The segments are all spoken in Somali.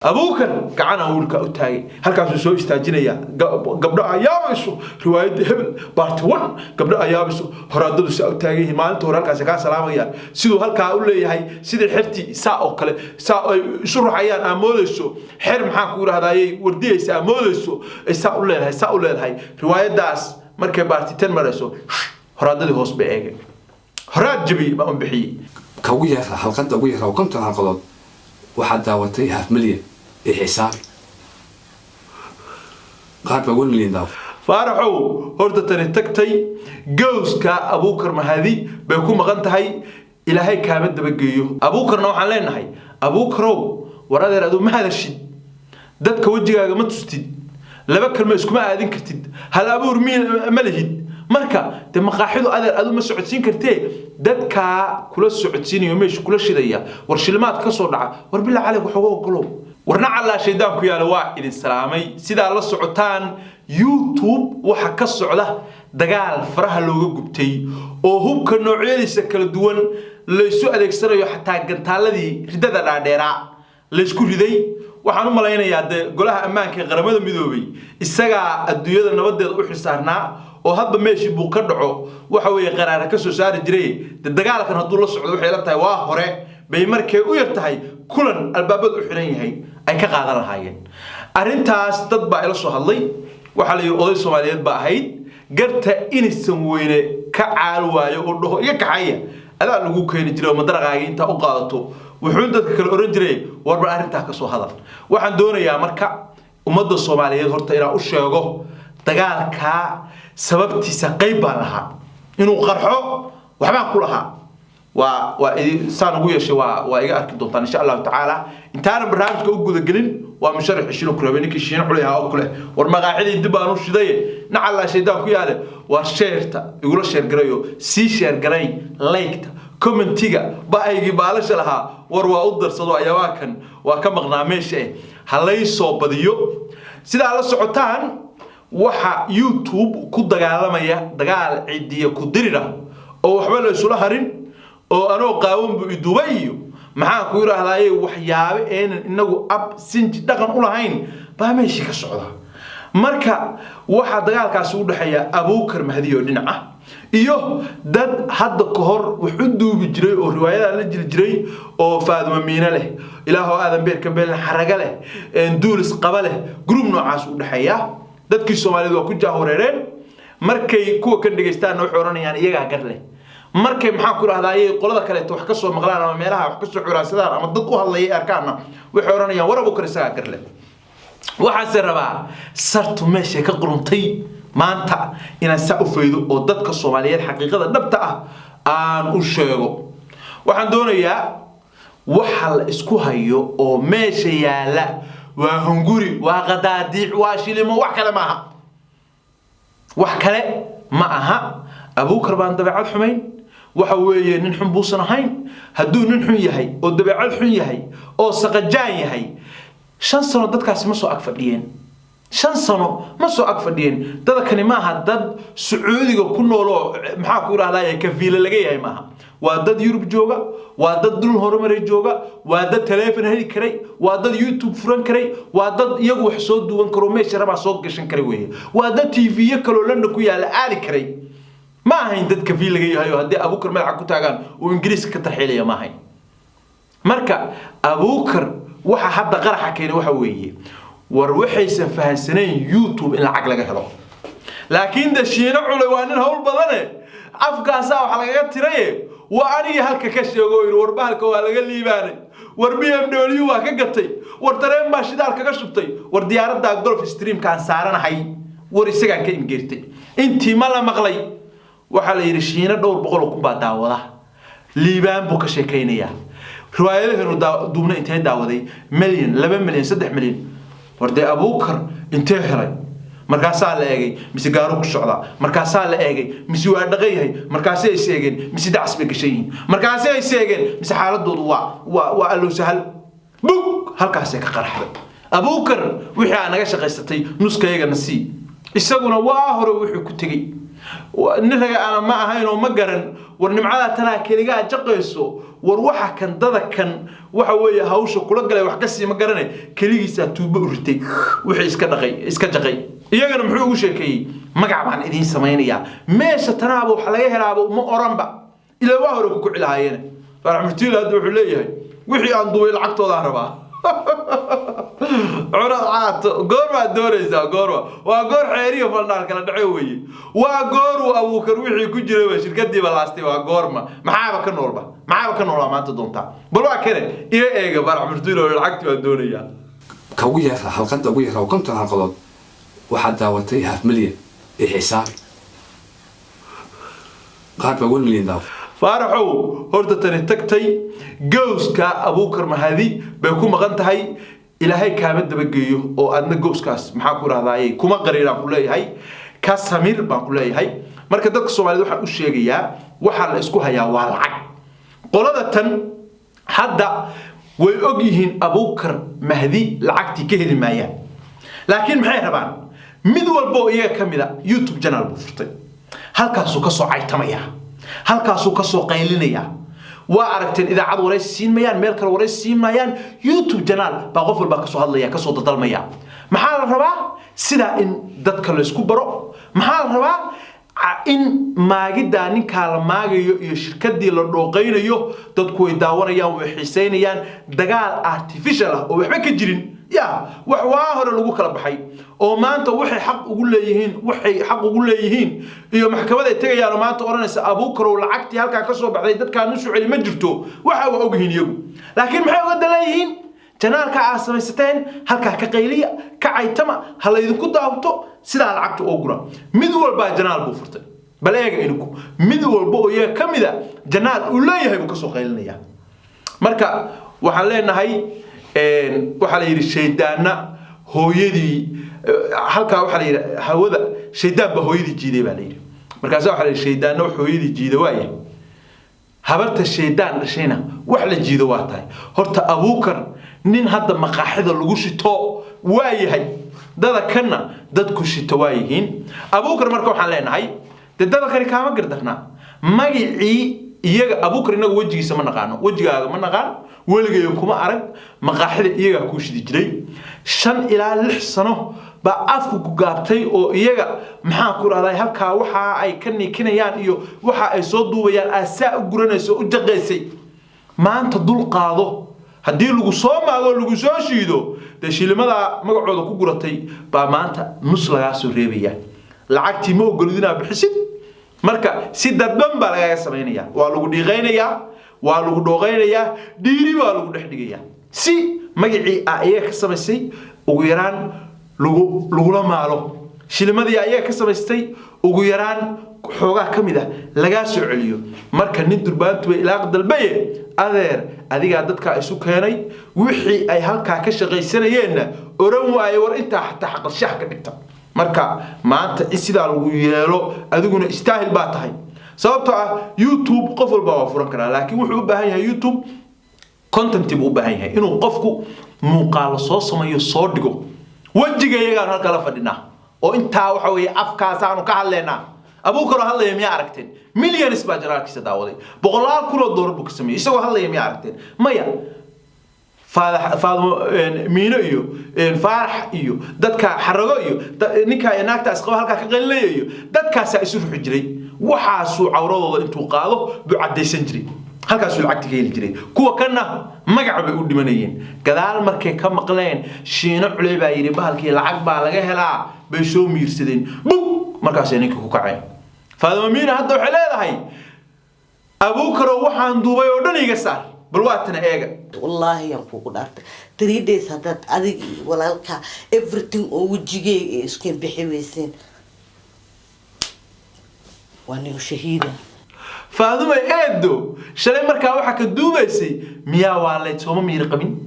Abuukar gacana wiilka u taagay, halkaasuu soo istaajinayaa. Gabdho ayaabayso riwaayadda hebel part one, gabdho ayaabayso horaadadu saa u taagan yihiin. Maalinta hore halkaasi kaa salaamayaan, siduu halkaa u leeyahay, sidii xertii saa oo kale saa ay isu ruxayaan, aa moodayso xer, maxaa ku yidhahdayay, wardiyaysa, aa moodayso ay saa u leedahay, saa u leedahay. Riwaayaddaas markay part 10 marayso, horaadadii hoos bay eegeen. Horaad jabiyey baan u bixiyey. Ka ugu yara, xalqadda ugu yara oo 50 xalqadood waxaad daawatay half milyan ee xisaabi, qaar baa 1 milyan daawa. Faaraxow, horta tani tagtay, gowska Abuukar Mahadi bay ku maqan tahay. Ilaahay kaama dabageeyo. Abuukarna waxaan leenahay, Abuukarow, war adeer, aduu ma hadashid, dadka wejigaaga ma tustid, laba kalma iskuma aadin kartid, hal abuur ma lihid. Marka dee maqaaxidu, adeer, aduu ma socodsiin kartee, dadkaa kula socodsiinayo, meesha kula shidaya, war shilimaad ka soo dhaca, war bilaa caleyk wax uga ogolow. Warna callaa shaydaan ku yaala. Waa idin salaamay. Sidaa la socotaan, YouTube waxa ka socda dagaal faraha looga gubtay oo hubka noocyadiisa kala duwan laysu adeegsanayo, xataa gantaaladii ridada dhaadheeraa laysku riday. Waxaan u malaynayaa dee Golaha Ammaanka ee Qaramada Midoobay isagaa adduunyada nabadeeda u xilsaarnaa oo hadba meeshii buu ka dhaco waxa weeye qaraara ka soo saari jiray. Dee dagaalkan hadduu la socdo, waxay la tahay waa hore bay markay u yar tahay kulan albaabada u xiran yahay ay ka qaadan lahaayeen arrintaas. Dad baa ila soo hadlay. Waxaa la yidhi oday Soomaaliyeed baa ahayd, garta inaysan weyne ka caal waayo oo dhaho iga kaxaya, adaa lagu keeni jiray oo madaraqaaga intaa u qaadato wuxuu dadka kale oran jiray, warba arrintaa ka soo hadal. Waxaan doonayaa marka ummadda Soomaaliyeed horta inaan u sheego dagaalkaa sababtiisa qayb baan lahaa, inuu qarxo waxbaan ku lahaa. Waa saan ugu yeeshay, waa iga arki doontaan insha Allahu tacaala. Intaanan barnaamijka u gudagelin, waa musharax Shino Kurabe, ninkii Shiin culay ahaa oo kule. War maqaaxidii dib baan u shiday, nacallaa shaydaan ku yaale. Waa share-ta igula share garayo, sii share garay, like-ta, comment-iga, ba'aygii baalasha lahaa, war waa u darsado. Ayawaakan waa ka maqnaa meesha ha lay soo badiyo. Sidaa la socotaan, waxa YouTube ku dagaalamaya dagaal cidiya ku dirira oo waxba la isula harin, oo anoo qaawan bu iduubay iyo maxaan ku yidhaahdaaye, waxyaabo eenan inagu ab sinji dhaqan u lahayn baa meeshii ka socda. Marka waxaa dagaalkaasi u dhexeeya Abuukar Mahdi oo dhinaca iyo dad hadda ka hor wax u duubi jiray oo riwaayadaa la jiri jiray oo Faaduma Miine leh, Ilaahoo aadan beerka beelin, xaraga leh, duulis qaba leh. Group noocaas u dhexeeya. Dadkii Soomaaliyeed waa ku jaahureereen. Markay kuwa kan dhegaystaanna waxay odhanayaan iyagaa gar leh. Markay, maxaan ku idhahdaa, qolada kaleeto wax ka soo maqlaan ama meelaha wax ka soo curaansadaan ama dad u hadlaya arkaanna, waxay odhanayaan war Abuukar isagaa gar leh. Waxaase rabaa sartu meeshay ka quruntay maanta inaan saa u faydo oo dadka Soomaaliyeed xaqiiqada dhabta ah aan u sheego. Waxaan doonayaa waxa la isku hayo oo meesha yaalla waa hunguri, waa qadaadiic, waa shilimo, wax kale maaha, wax kale ma aha. Abuukar baan dabeecad xumayn, waxa weeye nin xun buusan ahayn. Hadduu nin xun yahay oo dabeecad xun yahay oo saqajaan yahay, 5 sano dadkaasi ma soo ag fadhiyeen, 5 sano ma soo ag fadhiyeen. Dadakani maaha dad Sacuudiga ku nool oo, maxaa ku idhahdaa, kafiile laga yahay maaha. Waa dad Yurub jooga, waa dad dul horumaray jooga, waa dad taleefon heli karay, waa dad YouTube furan karay, waa dad iyagu wax soo duwan karo, meesha rabaa soo gashan karay weeye. Waa dad TV kaloo London ku yaalla aadi karay. Ma ahayn dad kafiil laga yahay oo haddii Abuukar madaxa ku taagaan uu Ingiriiska ka tarxiilaya, ma ahayn. Marka Abuukar waxa hadda qaraxa keenay waxa weeye, war waxaysan fahansanayn YouTube in lacag laga helo. Laakiin de Shiino Culay waa nin hawl badane, afkaasaa wax lagaga tiraye. Waa anigii halka ka sheego oo yidhi, war bahalka waa laga liibaanay, war BMW waa ka gatay, war tareen baa shidaal kaga shubtay, war diyaaradda Gulfstream-kaan saaranahay, war isagaan ka ingeertay. Intii ma la maqlay? Waxaa la yidhi Shiino dhowr boqol oo kun baa daawada, liibaan buu ka sheekaynayaa, riwaayadaheenu duubna intee daawaday? Milyan, 2 milyan, 3 milyan. War dee Abuukar intee helay? Markaasaa la eegay, mise gaaru ku socdaa? Markaasaa la eegay, mise waa dhaqan yahay? Markaasay is eegeen, mise dacas bay gashan yihiin? Markaasay is eegeen, mise xaaladoodu waa allow sahal. Bug halkaasay ka qarxday. Abuukar wixii aa naga shaqaysatay nuskayagana sii. Isaguna waa hore wuxuu ku tegey. Nin raga ana ma ahayn oo ma garan. War nimcadaa tanaa keligaa jaqayso, war waxa kan dada kan waxa weeye hawsha kula galay wax ka sii ma garane. Keligiisaa tuubo u ritay, wixii iska dhaqay, iska jaqay. Iyagana muxuu ugu sheekeeyey? Magac baan idiin samaynayaa, meesha tanaaba wax laga helaaba ma oranba, ilaa waa hore ku kici lahaayeen. Faarax Murtiile hadda wuxuu leeyahay wixii aan duubay lacagtoodaan rabaa. Curad caato, goor baad doonaysaa? Goorma? Waa goor xeeriyo faldhaal kala dhace weeye. Waa goor uu Abuukar wixii ku jirayba shirkadiiba laastay. Waa goorma? Maxaaba ka noolba, maxaaba ka noolaa maanta doontaa? Bal waa kane, ila eega Faarax Murtiile oo lacagtii baan doonayaa. Ka ugu yar, xalqadda ugu yar oo 50 xalqadood waxaad daawatay half milyan ee xisaabi. Qaar baa 1 million daawatay. Faaraxow, horta tani tagtay, gowska Abuukar Mahadi bay ku maqan tahay. Ilaahay kaama dabageeyo oo aadna gowskaas maxaa ku rahdaayey kuma qariiraan ku leeyahay, ka samir baan ku leeyahay. Marka dadka Soomaaliyed waxaan u sheegayaa, waxaa la isku hayaa waa lacag. Qolada tan hadda way og yihiin Abuukar Mahdi lacagtii ka heli maayaan, laakiin maxay rabaan? Mid walba oo iyaga ka mid a YouTube channel buu furtay, halkaasuu ka soo caytamaya, halkaasuu ka soo qaylinaya. Waa aragteen, idaacad waraysi siin mayaan, meel kale waraysi siin maayaan. YouTube channel baa qof walbaa kasoo hadlaya, kasoo dadalmaya. Maxaa la rabaa? Sidaa in dadka laysku baro. Maxaa la rabaa? In maagiddaa ninkaa la maagayo iyo shirkadii la dhooqaynayo dadku way daawanayaan, way xiiseynayaan. Dagaal artificial ah oo waxba ka jirin, ya wax waa hore lagu kala baxay oo maanta waxay xaq ugu leeyihiin, waxay xaq ugu leeyihiin iyo maxkamad ay tegayaan oo maanta odhanaysa Abuukarow lacagtii halkaa ka soo baxday dadkaan u soo celi, ma jirto. Waxa waa ogyihiin iyagu, laakiin maxay uga daleeyihiin? Channelka aad samaysateen halkaa ka qayliya, ka caytama, ha laydinku daawto, sidaa lacagta oo gura. Mid walbaa channel buu furtay. Bal eega idinku, mid walba oo iyaga ka mida channel uu leeyahay buu kasoo qaylinaya. Marka waxaan leenahay, waxaa la yidhi shaydaanna hooyadii halkaa, waxaa la yidhi hawada shaydaan baa hooyadii jiiday baa la yidhi. Markaasa waxaa la yidhi shaydaanna wax hooyadii jiida waaya, habarta shaydaan dhashayna wax la jiido waa tahay. Horta Abuukar nin hadda maqaaxida lagu shito waa yahay, dada kanna dadku shito waa yihiin Abuukar. Marka waxaan leenahay, dee dadakani kaama gardarnaa magicii iyaga. Abuukar inagu wejigiisa ma naqaano, wejigaaga ma naqaan, weligeeyo kuma arag. Maqaaxida iyagaa kuu shidi jiray 5 ilaa 6 sano baa afku ku gaabtay oo iyaga maxaan ku rahday halkaa waxa ay ka niikinayaan iyo waxa ay soo duubayaan aasaa u guranayso, u jaqaysay. Maanta dul qaado. Haddii lagu soo maago, lagu soo shiido, dee shilimadaa magacooda ku guratay baa maanta nus lagaa soo reebaya. Lacagtii ma ogolid inaad bixisid. Marka si dadban baa lagaaga samaynaya, waa lagu dhiiqaynayaa, waa lagu dhooqaynayaa, dhiiri baa lagu dhex dhigayaa, si magacii aa iyaga ka samaysay ugu yaraan lagu lagula maalo, shilimadii ayaga ka samaystay ugu yaraan xoogaa ka mid ah lagaa soo celiyo. Marka nin durbaantu way ilaaq dalbaye, adeer, adigaa dadkaa isu keenay. Wixii ay halkaa ka shaqaysanayeenna oran waaye, war intaa xataa xaqalshax ka dhigta. Marka maanta in sidaa lagu yeelo adiguna istaahil baa tahay, sababtoo ah YouTube qof walba waa furan karaa, laakiin wuxuu u baahan yahay YouTube content buu u baahan yahay, inuu qofku muuqaalo soo sameeyo, soo dhigo. Wejiga iyagaan halka la fadhinaa oo intaa waxa weeye afkaasaanu ka hadlaynaa. Abuukaroo hadlaya miyaa aragteen? Millions baa channelkiisa daawaday, boqolaal kun oo doolar buu ka sameeyey. Isagoo hadlaya miyaa aragteen? Maya. Faadmo Miino iyo Faarax iyo dadka Xarago iyo ninka iyo naagta isqaba halkaa ka qaylinaya iyo dadkaasaa isu ruxi jiray. Waxaasuu cawradooda intuu qaado buu caddaysan jiray, halkaasuu lacagta ka heli jiray. Kuwa kanna magac bay u dhimanayeen. Gadaal markay ka maqleen Shiino Culey baa yidhi bahalkii lacag baa laga helaa, bay soo miirsadeen bug, markaasay ninkii ku kaceen. Faadimo Miino hadda waxay leedahay Abuukarow waxaan duubay oo dhan iga saar. Bal waa tana, eega. Wallaahi yaan kuugu dhaartay, 3 days haddaad adig iyo walaalka everything oo wejigeyga ay isku bixi weyseen, waa nigu shahiida. Faaduma eedo, shalay markaa waxaa ka duubaysay miyaa? Waa layd sooma miir qabin.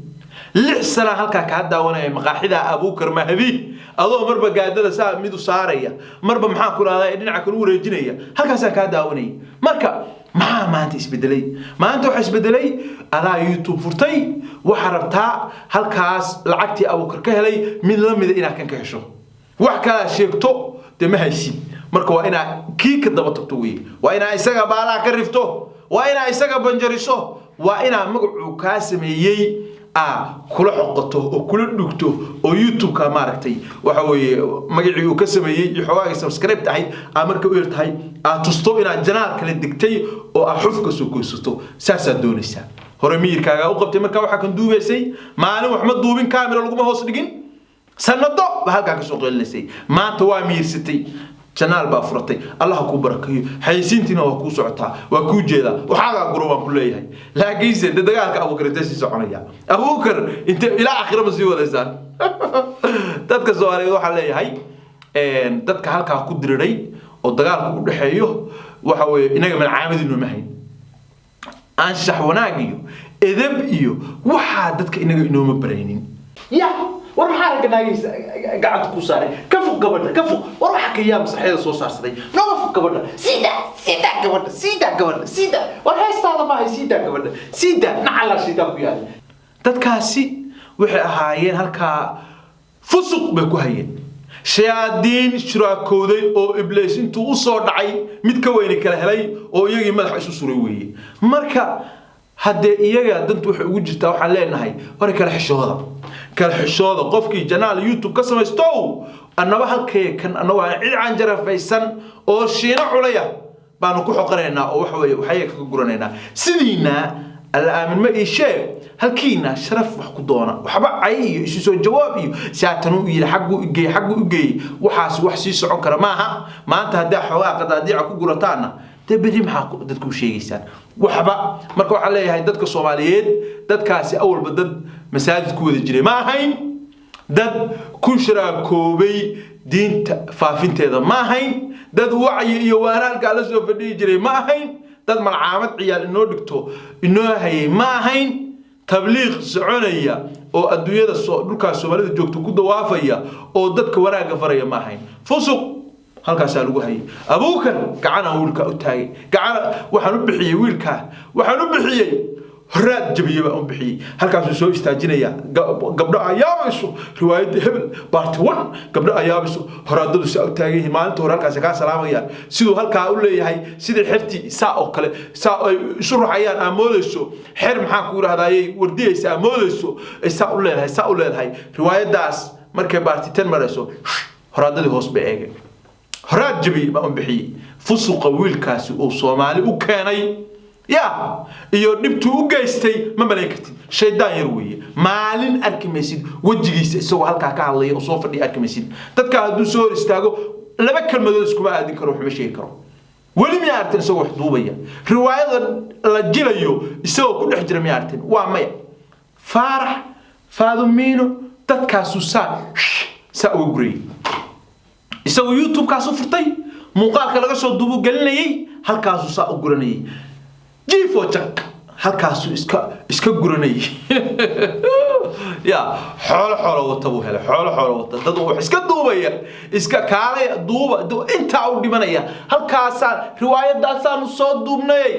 6 sana halkaa kaa daawanaya maqaaxida Abuukar Mahdi, adoo marba gaadada saa midu saaraya, marba maxaa ku rahdaa dhinaca kale u wareejinaya, halkaasaan kaa daawanaya. Marka maxaa maanta isbedelay? Maanta waxaa isbedelay adaa YouTube furtay, waxaa rabtaa halkaas lacagtii Abuukar ka helay mid la mida inaad kan ka hesho. Wax kalaa sheegto dee ma haysid. Marka waa inaa kii ka daba tagto weye, waa inaa isaga baalaha ka rifto, waa inaa isaga banjariso, waa inaa magacuu kaa sameeyey aa kula xoqato oo kula dhugto oo YouTube-ka maaragtay waxa weeye magacii uu ka sameeyey iyo xogaagii subscribe tahay aa marka u yar tahay aad tusto inaad janaal kala degtay oo aad xuf ka soo goysato. Saasaad doonaysaa. Hore miyirkaagaa u qabtay. Markaa waxaa kan duubaysay maalin wax ma duubin, kaamira laguma hoos dhigin, sanado ba halkaa kasoo qeylinaysay. Maanta waa miirsatay, janaal baa furatay. Allah kuu barakeeyo, xayeysiintiina waa kuu socotaa, waa kuu jeedaa, waxaagaa guro baan ku leeyahay. Laakiinse de dagaalka Abuukar intee sii soconaya? Abuukar inte ilaa aakhira ma sii wadaysaan? Dadka Soomaaliyeed waxaan leeyahay, dadka halkaa ku diriray oo dagaalku u dhexeeyo waxa weeye inaga malcaamadii nooma hayn anshax wanaag iyo edeb iyo waxaa dadka inaga inooma baraynin. Ya war, maxaa ragga naagihiisa gacanta ku saaray? Ka fog gabadha, ka fog. War waxaa ka yaa masaxyada soo saarsaday? Nooga fog gabadha. Siidaa, siidaa gabadha, siidaa gabadha, siidaa. War heestaada maahay, siidaa gabadha, siidaa. Nacalaa shiidaa ku yaala. Dadkaasi waxay ahaayeen halkaa fusuq bay ku hayeen, shayaadiin shuraakowday oo Ibliis intuu u soo dhacay mid ka weyni kala helay oo iyagii madaxa isu suray weeye. Marka haddee iyaga dantu waxay ugu jirtaa, waxaan leenahay hore kala xishooda, kala xishooda. Qofkii janaal YouTube ka samaystow, annaba halkee kan annagu aan cid canjarafaysan oo shiino culaya baanu ku xoqanaynaa oo waxa weeye waxyaga kaga guranaynaa. Sidiina Alla aamin ma iishee, halkiina sharaf wax ku doona, waxba cay iyo isu soo jawaab iyo saatanuu yidhi, xagguu igeeyey, xagguu u geeyey, waxaas wax sii socon kara maaha. Maanta haddaa xoogaa qadaadiica ku gurataanna, dee berri maxaa dadku u sheegaysaan? Waxba. Marka waxaan leeyahay dadka Soomaaliyeed, dadkaasi awalba dad masaajid ku wada jiray ma ahayn, dad ku shiraakoobay diinta faafinteeda ma ahayn, dad wacyi iyo waana halkaa la soo fadhiyi jiray ma ahayn, dad malcaamad ciyaal inoo dhigto inoo hayay ma ahayn, tabliiq soconaya oo adduunyada soo dhulkaas Soomaalida joogto ku dawaafaya oo dadka wanaagga faraya ma ahayn. Fusuq halkaasaa lagu hayay. Abuukar gacanaan wiilkaa u taagay, gacana waxaan u bixiyey wiilkaa, waxaan u bixiyey horaad jabiye baan u bixiyey. Halkaasuu soo istaajinayaa, gabdho ayaabayso riwaayadda hebel part 1, gabdho ayaabayso horaadadu saa u taagan yihiin. Maalinta hore halkaasi kaa salaamayaan, siduu halkaa u leeyahay, sidii xertii saa oo kale saa ay isu ruxayaan, aa moodayso xer maxaan ku idhahdayay wardiyaysa, aa moodayso ay saa u leedahay, saa u leedahay. Riwaayaddaas markay part 10 marayso, horaadadii hoos bay eegeen. Horaad jabiye baan u bixiyey. Fusuqa wiilkaasi uu Soomaali u keenay ya iyo dhibtuu u geystay ma malayn kartid. Shaydaan yar weeye. Maalin arki maysid wejigiisa isagoo halkaa ka hadlaya oo soo fadhiya, arki maysid. Dadka hadduu soo hor istaago laba kelmadood iskuma aadin karo, waxma sheegi karo. Weli miyaa aragteen isagoo wax duubaya, riwaayada la jilayo isagoo ku dhex jira miyaa aragteen? Waa maya. Faarax Faadumiino dadkaasuu saa uga gurayay, isagoo YouTube-kaasu furtay, muuqaalka laga soo duubu gelinayay, halkaasuu saa u guranayay, jiifo jak halkaasuu iska guranayay. Ya xoolo xoolo wata buu helay, xoolo xoolo wata, dad wax iska duubaya, iska kaalaya, duuba intaa u dhimanaya. Halkaasaan riwaayadaasaanu soo duubnay,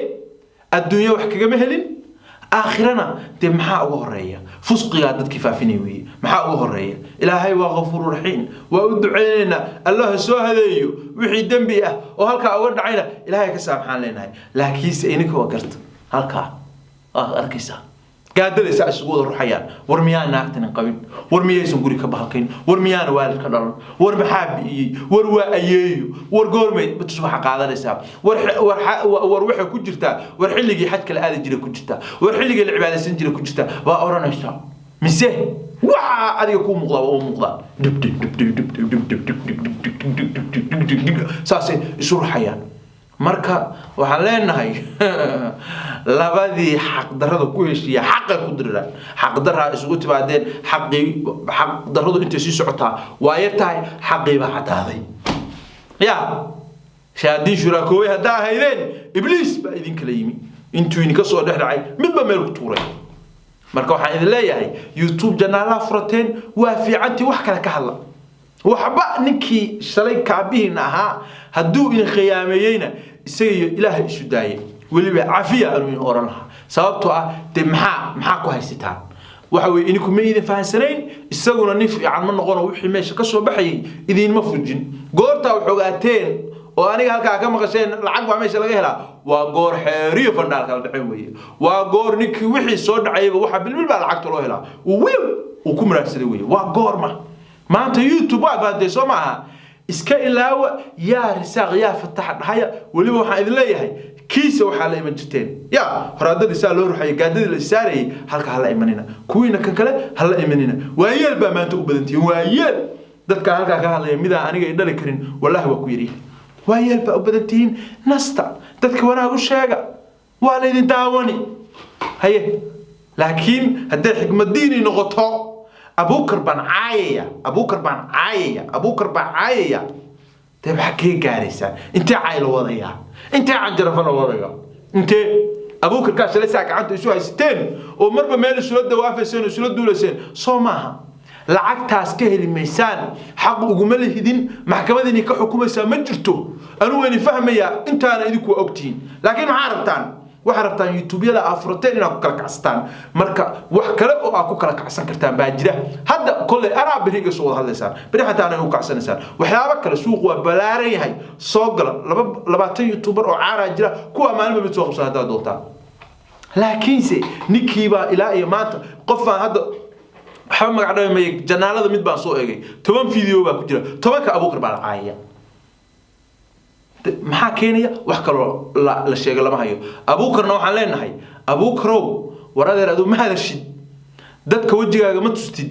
adduunya wax kagama helin, aakhirana dee maxaa uga horeeya? Fusqigaa dadkii faafinay weeye. Maxaa uga horeeya? Ilaahay waa Ghafuuru Raxiim, waa u ducaynaynaa, Allah soo hadeeyo. Wixii dembi ah oo halkaa uga dhacayna Ilaahay ka saamaxaan leenahay. Laakiinse ininka waa garta, halkaa waa arkaysaa gaadadaysa isugu wada ruxayaan. War miyaa naagtanin qabin? War miyaysan guri ka bahalkayn? War miyaana waalid ka dhalan? War maxaa bi'iyey? War waa ayeeyo. War goormay tus waxa qaadanaysaa? War war war waxay ku jirtaa, war xilligii xajka la aadi jiray ku jirtaa, war xilligii la cibaadaysan jiray ku jirtaa waa odhanaysaa. Mise waxaa adiga kuu muuqdaa waa u muuqdaa dhib dhib dhib dhib dhib dhib dhib dhib dhib dhib dhib dhib dhib dhib dhib dhib dhib, saasay isu ruxayaan. Marka waxaan leenahay labadii xaqdarrada ku heshiiya xaqay ku diriraan. Xaqdarraa isugu timaadeen, xaqii xaqdarradu intay sii socotaa waa yar tahay, xaqii baa caddaaday. Ya shayaadiin shuraakoobay haddaa ahaydeen, Ibliis baa idin kala yimi intuu idinka soo dhex dhacay, midba meel ku tuuray. Marka waxaan idin leeyahay, YouTube janaalaha furateen waa fiicantii, wax kale ka hadla. Waxba ninkii shalay kaabihiina ahaa hadduu idin khiyaameeyeyna, isaga iyo Ilaahay isu daayay. Weliba cafiya anuu idin oran lahaa, sababtoo ah dee maxaa ku haysataan? Waxa weye idinku ma idin fahansanayn, isaguna nin fiican ma noqono. Wixii meesha ka soo baxayay idiinma fujin goortaa wax ogaateen. Oo aniga halkaa ka maqasheen lacag baa meesha laga helaa. Waa goor xeeriyo fandhaal kala dhaceen weeye. Waa goor ninkii wixii soo dhacayba waxa bilbil baa lacagta loo helaa, uu wiil uu ku muraadsaday weeye. Waa goorma maanta YouTube waa fahamtay, soo maaha? Iska ilaawa yaa risaaq yaa fatax dhahaya. Weliba waxaan idin leeyahay, kiisa waxaa la iman jirteen yaa horaadadii saa loo ruxayay, gaadadii la saarayay, halka hala imanina. Kuwiina kan kale hala imanina. Waayeel baa maanta u badantihiin, waayeel. Dadka halkaa ka hadlaya midaa aniga i dhali karin, wallaahi waa ku yaryahay. Waayeel baa u badantihiin. Nasta, dadka wanaag u sheega, waa laydin daawani. Haye, laakiin hadday xikmadiini noqoto Abuukar baan caayaya, Abuukar baan caayaya, Abuukar baan caayaya, dee maxaa kee gaaraysaa? Intee caay la wadayaa? Intee canjarafa la wadaya? Intee Abuukarkaa shalay saa gacanta isu haysateen oo marba meel isula dawaafayseen oo isula duulayseen, soo maaha? Lacagtaas ka heli maysaan, xaq uguma lihidin, maxkamad inay ka xukumaysaa ma jirto. Anigu wayni fahmayaa intaana, idinku waa ogtihiin, laakiin maxaa rabtaan? Waxaa rabtaan YouTubeyada aa furateen inaad ku kala kacsataan. Marka wax kale oo aad ku kala kacsan kartaan baa jira. Hadda kolley anaa beri iga soo wada hadlaysaan, beri xataa anay u kacsanaysaan waxyaabo kale. Suuqu waa ballaaran yahay, soo gala. 22 YouTuber oo caaraa jira, kuwa maalinba mid soo qabsan haddaad doontaan. Laakiinse ninkiibaa ilaa iyo maanta qof baan hadda waxba magac dhabi maya. Janaalada mid baan soo eegay, 10 video baa ku jira, 10-ka Abuukar baa la caayaya. Maxaa keenaya? Wax kaloo la sheego lama hayo. Abuukarna waxaan leenahay, Abuukarow, war adeer aduu ma hadashid, dadka wejigaaga ma tustid,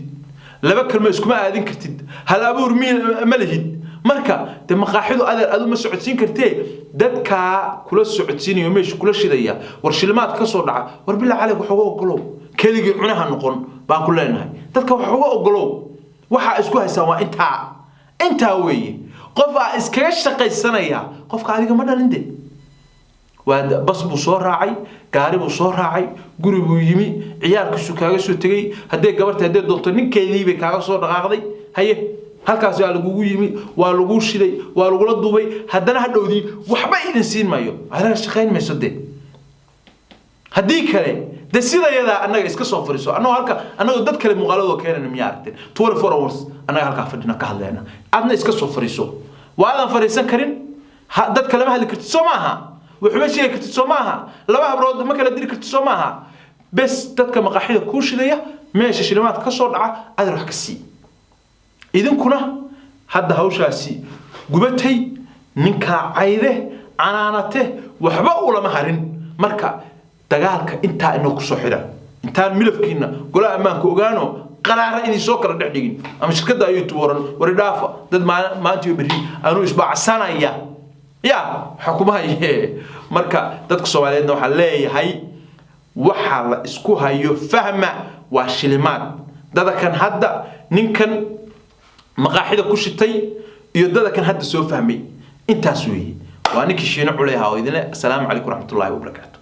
laba kalma iskuma aadin kartid, hal abuur mi ma lihid. Marka dee maqaaxidu adeer aduu ma socodsiin kartee, dadkaa kula socodsiinayo, meesha kula shidaya, war shilimaad ka soo dhaca, war bilaa caleyk wax uga ogolow. Keligii cunaha noqon baan ku leenahay. Dadka wax uga ogolow. Waxaa isku haysaan waa intaa, intaa weeye. Qof aa iskaga shaqaysanaya, qofka adiga ma dhalin de. Waa bas buu soo raacay, gaari buu soo raacay, guri buu yimi, ciyaalkiisu kaaga soo tegey. Hadday gabarta, hadday doonto ninkeedii bay kaaga soo dhaqaaqday. Haye, halkaas waa lagugu yimi, waa laguu shiday, waa lagula duubay. Haddana hadhowdii waxba idin siin maayo, adaga shaqayn mayso de. Haddii kale de sida yadaa annaga iska soo fadhiiso. Annagoo halka, annagoo dad kale muuqaaladoo keenayna miyaa aragteen? 24 hours annaga halkaa fadhina ka hadlayna, adna iska soo fadhiiso. Waadan fadhiisan karin, dad kale ma hadli kartid, soo maaha? Waxuma sheegi kartid, soo maaha? Laba habrood ma kala diri kartid, soo maaha? Bes dadka maqaaxida kuu shidaya, meesha shilimaadka ka soo dhaca, adeer wax ka sii. Idinkuna hadda hawshaasi gubatay, ninkaa cayde canaanate, waxba ulama harin. Marka dagaalka intaa inoo kusoo xidha, intaan milafkiina golaha ammaanka ogaano, qaraara inay soo kala dhex dhigin ama shirkadda YouTube oran wari dhaafa dad maanta iyo berri anuu isbaacsanaya ya xukumahaye. Marka dadka Soomaaliyeedna waxaan leeyahay, waxa la isku hayo fahma, waa shilimaad. Dadakan hadda ninkan maqaaxida ku shitay iyo dadakan hadda soo fahmay intaas weeye. Waa ninkii Shiino Culeyha oo idinle, asalaamu calaykum waraxmatullaahi wabarakaatu.